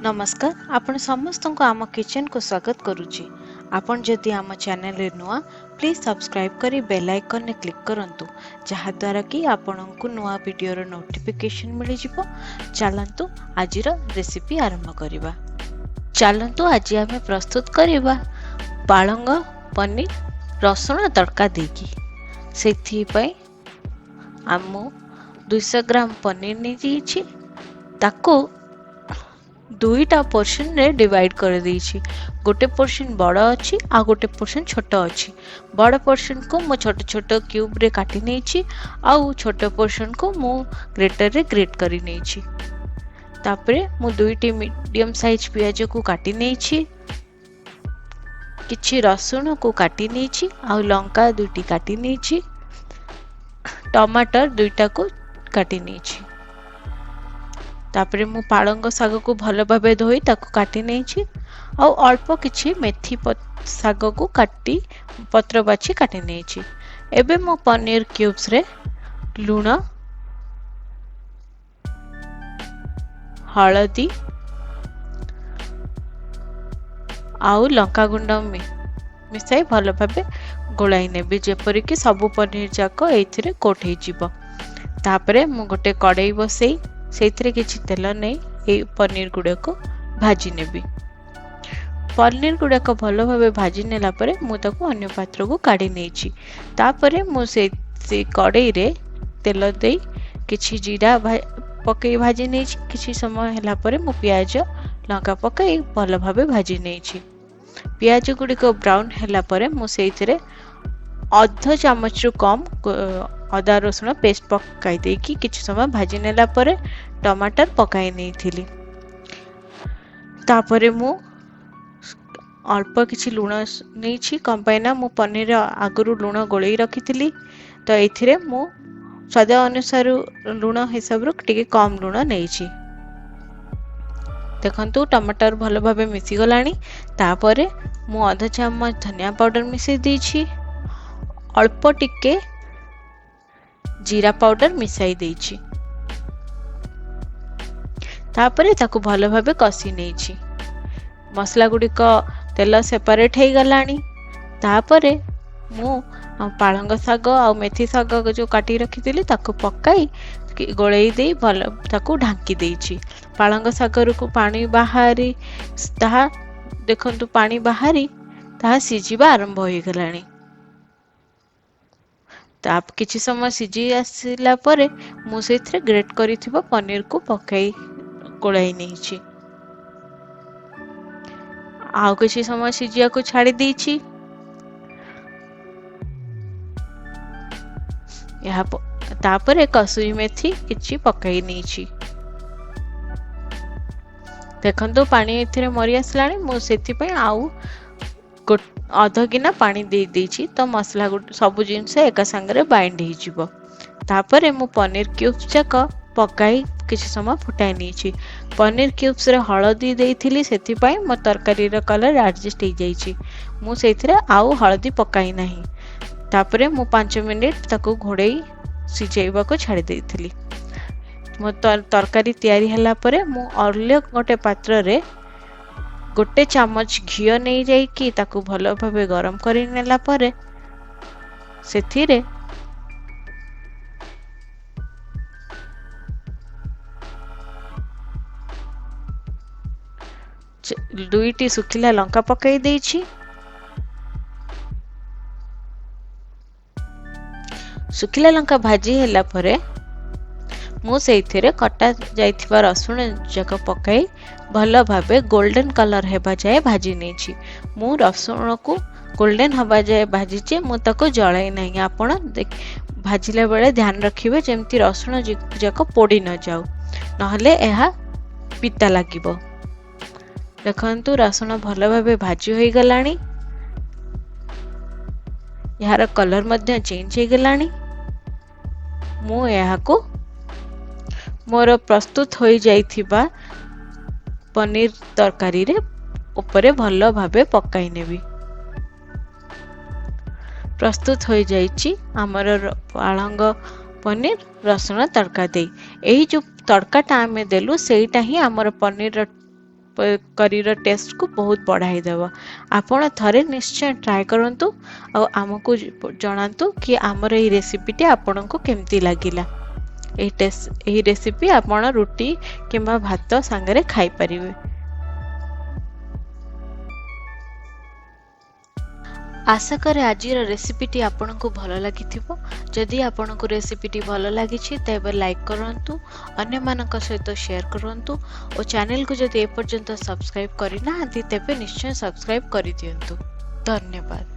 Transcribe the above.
ନମସ୍କାର, ଆପଣ ସମସ୍ତଙ୍କୁ ଆମ କିଚେନକୁ ସ୍ୱାଗତ କରୁଛି। ଆପଣ ଯଦି ଆମ ଚ୍ୟାନେଲରେ ନୂଆ, ପ୍ଲିଜ୍ ସବସ୍କ୍ରାଇବ୍ କରି ବେଲ୍ ଆଇକନ୍ରେ କ୍ଲିକ୍ କରନ୍ତୁ, ଯାହାଦ୍ୱାରା କି ଆପଣଙ୍କୁ ନୂଆ ଭିଡ଼ିଓର ନୋଟିଫିକେସନ୍ ମିଳିଯିବ। ଚାଲନ୍ତୁ ଆଜିର ରେସିପି ଆରମ୍ଭ କରିବା। ଚାଲନ୍ତୁ ଆଜି ଆମେ ପ୍ରସ୍ତୁତ କରିବା ପାଳଙ୍ଗ ପନିର ରସୁଣ ତଡ଼କା ଦେଇକି। ସେଥିପାଇଁ ମୁଁ 200 ଗ୍ରାମ ପନିର ନେଇଯାଇଛି। ତାକୁ ଦୁଇଟା ପୋର୍ସନରେ ଡିଭାଇଡ଼ କରିଦେଇଛି। ଗୋଟେ ପୋର୍ସନ୍ ବଡ଼ ଅଛି ଆଉ ଗୋଟେ ପୋର୍ସନ୍ ଛୋଟ ଅଛି। ବଡ଼ ପୋର୍ସନ୍କୁ ମୁଁ ଛୋଟ ଛୋଟ କ୍ୟୁବ୍ରେ କାଟି ନେଇଛି ଆଉ ଛୋଟ ପୋର୍ସନ୍କୁ ମୁଁ ଗ୍ରେଟରରେ ଗ୍ରେଟ୍ କରି ନେଇଛି। ତାପରେ ମୁଁ ଦୁଇଟି ମିଡ଼ିୟମ୍ ସାଇଜ୍ ପିଆଜକୁ କାଟି ନେଇଛି, କିଛି ରସୁଣକୁ କାଟି ନେଇଛି ଆଉ ଲଙ୍କା ଦୁଇଟି କାଟି ନେଇଛି, ଟମାଟର ଦୁଇଟାକୁ କାଟି ନେଇଛି। ତାପରେ ମୁଁ ପାଳଙ୍ଗ ଶାଗକୁ ଭଲ ଭାବେ ଧୋଇ ତାକୁ କାଟି ନେଇଛି ଆଉ ଅଳ୍ପ କିଛି ମେଥି ଶାଗକୁ କାଟି ପତ୍ର ବାଛି କାଟି ନେଇଛି। ଏବେ ମୁଁ ପନିର କ୍ୟୁବ୍ସରେ ଲୁଣ, ହଳଦୀ ଆଉ ଲଙ୍କାଗୁଣ୍ଡ ମିଶାଇ ଭଲ ଭାବେ ଗୋଳାଇ ନେବି, ଯେପରିକି ସବୁ ପନିର ଯାକ ଏଇଥିରେ କୋଟ୍ ହେଇଯିବ। ତାପରେ ମୁଁ ଗୋଟେ କଡ଼େଇ ବସେଇ ସେଇଥିରେ କିଛି ତେଲ ନେଇ ଏଇ ପନିର ଗୁଡ଼ାକୁ ଭାଜି ନେବି। ପନିର ଗୁଡ଼ାକ ଭଲ ଭାବେ ଭାଜି ନେଲା ପରେ ମୁଁ ତାକୁ ଅନ୍ୟ ପାତ୍ରକୁ କାଢ଼ି ନେଇଛି। ତାପରେ ମୁଁ ସେ କଡ଼େଇରେ ତେଲ ଦେଇ କିଛି ଜିରା ପକାଇ ଭାଜି ନେଇଛି। କିଛି ସମୟ ହେଲା ପରେ ମୁଁ ପିଆଜ ଲଙ୍କା ପକାଇ ଭଲ ଭାବେ ଭାଜି ନେଇଛି। ପିଆଜ ଗୁଡ଼ିକ ବ୍ରାଉନ୍ ହେଲା ପରେ ମୁଁ ସେଇଥିରେ ଅଧ ଚାମଚରୁ କମ୍ ଅଦା ରସୁଣ ପେଷ୍ଟ ପକାଇ ଦେଇକି କିଛି ସମୟ ଭାଜି ନେଲା ପରେ ଟମାଟର ପକାଇ ନେଇଥିଲି। ତାପରେ ମୁଁ ଅଳ୍ପ କିଛି ଲୁଣ ନେଇଛି। କ'ଣ ପାଇଁ ନା ମୁଁ ପନିର ଆଗରୁ ଲୁଣ ଗୋଳେଇ ରଖିଥିଲି, ତ ଏଥିରେ ମୁଁ ସ୍ୱାଦ ଅନୁସାରେ ଲୁଣ ହିସାବରୁ ଟିକେ କମ୍ ଲୁଣ ନେଇଛି। ଦେଖନ୍ତୁ, ଟମାଟର ଭଲ ଭାବେ ମିଶିଗଲାଣି। ତାପରେ ମୁଁ ଅଧ ଚାମଚ ଧନିଆ ପାଉଡ଼ର ମିଶାଇ ଦେଇଛି, ଅଳ୍ପ ଟିକେ ଜିରା ପାଉଡ଼ର ମିଶାଇ ଦେଇଛି। ତାପରେ ତାକୁ ଭଲ ଭାବେ କଷି ନେଇଛି। ମସଲା ଗୁଡ଼ିକ ତେଲ ସେପାରେଟ୍ ହେଇଗଲାଣି। ତାପରେ ମୁଁ ପାଳଙ୍ଗ ଶାଗ ଆଉ ମେଥି ଶାଗ ଯେଉଁ କାଟି ରଖିଥିଲି, ତାକୁ ପକାଇ ଗୋଳେଇ ଦେଇ ଭଲ ତାକୁ ଢାଙ୍କି ଦେଇଛି। ପାଳଙ୍ଗ ଶାଗରୁ ପାଣି ବାହାରି ତାହା, ଦେଖନ୍ତୁ, ପାଣି ବାହାରି ତାହା ସିଝିବା ଆରମ୍ଭ ହୋଇଗଲାଣି। ତା କିଛି ସମୟ ସିଝି ଆସିଲା ପରେ ମୁଁ ସେଇଥିରେ ଗ୍ରେଟ୍ କରିଥିବା ପନିରକୁ ପକାଇ ଗୋଳାଇ ନେଇଛି। ଆଉ କିଛି ସମୟ ସିଝିବାକୁ ଛାଡ଼ି ଦେଇଛି। ଏହା ତାପରେ କସୁରୀ ମେଥି କିଛି ପକାଇ ନେଇଛି। ଦେଖନ୍ତୁ, ପାଣି ଏଥିରେ ମରି ଆସିଲାଣି। ମୁଁ ସେଥିପାଇଁ ଆଉ ଅଧ ଗିନା ପାଣି ଦେଇ ଦେଇଛି, ତ ମସଲା ସବୁ ଜିନିଷ ଏକା ସାଙ୍ଗରେ ବାଇଣ୍ଡ ହେଇଯିବ। ତାପରେ ମୁଁ ପନିର କ୍ୟୁବ୍ସ ଯାକ ପକାଇ କିଛି ସମୟ ଫୁଟାଇ ନେଇଛି। ପନିର କ୍ୟୁବ୍ସରେ ହଳଦୀ ଦେଇଥିଲି, ସେଥିପାଇଁ ମୋ ତରକାରୀର କଲର୍ ଆଡ଼ଜଷ୍ଟ ହେଇଯାଇଛି। ମୁଁ ସେଇଥିରେ ଆଉ ହଳଦୀ ପକାଇ ନାହିଁ। ତାପରେ ମୁଁ 5 ମିନିଟ୍ ତାକୁ ଘୋଡ଼େଇ ସିଝେଇବାକୁ ଛାଡ଼ି ଦେଇଥିଲି। ମୋ ତରକାରୀ ତିଆରି ହେଲା ପରେ ମୁଁ ଅନ୍ୟ ଗୋଟେ ପାତ୍ରରେ ଗୋଟେ ଚାମଚ ଘିଅ ନେଇଯାଇକି ତାକୁ ଭଲ ଭାବେ ଗରମ କରି ନେଲା ପରେ ସେଥିରେ ଦୁଇଟି ଶୁଖିଲା ଲଙ୍କା ପକାଇ ଦେଇଛି। ଶୁଖିଲା ଲଙ୍କା ଭାଜି ହେଲା ପରେ ମୁଁ ସେଇଥିରେ କଟା ଯାଇଥିବା ରସୁଣ ଯାକ ପକାଇ ଭଲ ଭାବେ ଗୋଲ୍ଡେନ୍ କଲର୍ ହେବା ଯାଏ ଭାଜି ନେଇଛି। ମୁଁ ରସୁଣକୁ ଗୋଲ୍ଡେନ୍ ହେବା ଯାଏ ଭାଜିଛି, ମୁଁ ତାକୁ ଜଳାଇ ନାହିଁ। ଆପଣ ଭାଜିଲା ବେଳେ ଧ୍ୟାନ ରଖିବେ ଯେମିତି ରସୁଣ ଯାକ ପୋଡ଼ି ନଯାଉ, ନହେଲେ ଏହା ପିତା ଲାଗିବ। ଦେଖନ୍ତୁ, ରସୁଣ ଭଲ ଭାବେ ଭାଜି ହୋଇଗଲାଣି। ଏହାର କଲର୍ ମଧ୍ୟ ଚେଞ୍ଜ ହେଇଗଲାଣି। ମୁଁ ଏହାକୁ ମୋର ପ୍ରସ୍ତୁତ ହୋଇଯାଇଥିବା ପନିର ତରକାରୀରେ ଉପରେ ଭଲ ଭାବେ ପକାଇ ନେବି। ପ୍ରସ୍ତୁତ ହୋଇଯାଇଛି ଆମର ପାଳଙ୍ଗ ପନିର ରସୁଣ ତଡ଼କା ଦେଇ। ଏହି ଯେଉଁ ତଡ଼କାଟା ଆମେ ଦେଲୁ, ସେଇଟା ହିଁ ଆମର ପନିରର କରିର ଟେଷ୍ଟକୁ ବହୁତ ବଢ଼ାଇ ଦେବ। ଆପଣ ଥରେ ନିଶ୍ଚୟ ଟ୍ରାଏ କରନ୍ତୁ ଆଉ ଆମକୁ ଜଣାନ୍ତୁ କି ଆମର ଏହି ରେସିପିଟି ଆପଣଙ୍କୁ କେମିତି ଲାଗିଲା। ଏହି ରେସିପି ଆପଣ ରୁଟି କିମ୍ବା ଭାତ ସାଙ୍ଗରେ ଖାଇପାରିବେ। ଆଶା କରେ ଆଜିର ରେସିପିଟି ଆପଣଙ୍କୁ ଭଲ ଲାଗିଥିବ। ଯଦି ଆପଣଙ୍କୁ ରେସିପିଟି ଭଲ ଲାଗିଛି, ତେବେ ଲାଇକ୍ କରନ୍ତୁ, ଅନ୍ୟମାନଙ୍କ ସହିତ ସେୟାର କରନ୍ତୁ ଓ ଚ୍ୟାନେଲକୁ ଯଦି ଏପର୍ଯ୍ୟନ୍ତ ସବସ୍କ୍ରାଇବ୍ କରିନାହାନ୍ତି, ତେବେ ନିଶ୍ଚୟ ସବସ୍କ୍ରାଇବ୍ କରିଦିଅନ୍ତୁ। ଧନ୍ୟବାଦ।